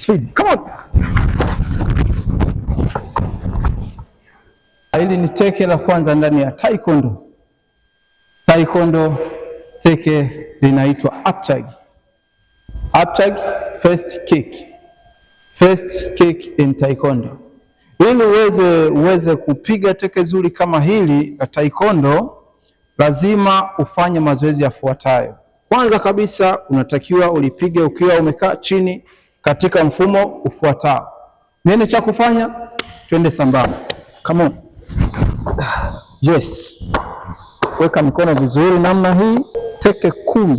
Speed. Come on. Hili ni teke la kwanza ndani ya taekwondo. Taekwondo teke linaitwa upchag. Upchag first kick. First kick in taekwondo. Ili uweze kupiga teke zuri kama hili la taekwondo, lazima ufanye mazoezi yafuatayo. Kwanza kabisa unatakiwa ulipige ukiwa umekaa chini katika mfumo ufuatao. Nini cha kufanya? Twende sambamba. Come on. Yes. Weka mikono vizuri namna hii. Teke 10.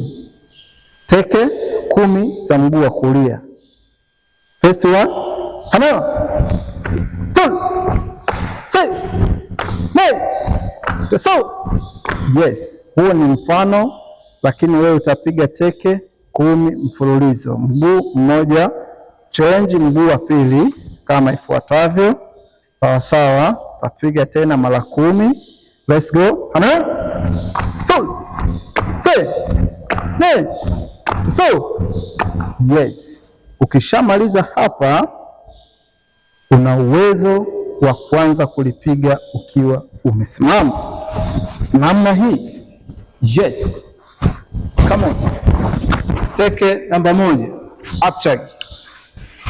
Teke 10 za mguu wa kulia. First one. Come on. Two. Three. Nine. So. Yes. Huo ni mfano, lakini wewe utapiga teke 10 mfululizo. Mguu mmoja, change mguu wa pili kama ifuatavyo. Sawa sawa, utapiga tena mara 10. Let's go. Come on. 2, 3, 4. So. Yes. Ukishamaliza hapa, una uwezo wa kuanza kulipiga ukiwa umesimama namna hii. Yes. Come on. Teke namba 1, upchag.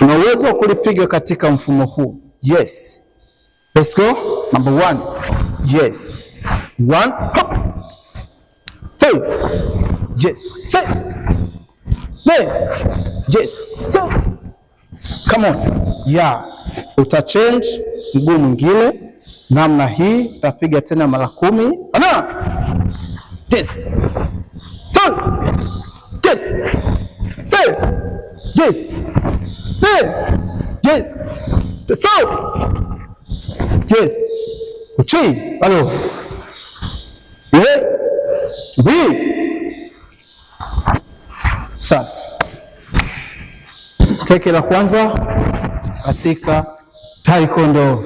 Una uwezo wa kulipiga katika mfumo huu. Yes. Let's go. Number 1. Yes. 1. Hop. 2. Yes. 3. 4. Yes. So. Come on. Yeah. Uta change mguu mwingine namna hii, utapiga tena mara 10. Ana. Yes. 2. Yes. 3. Yes. 4. Yes. So. Yes. Uchi. Halo. B. Safi. Teke la kwanza katika taekwondo.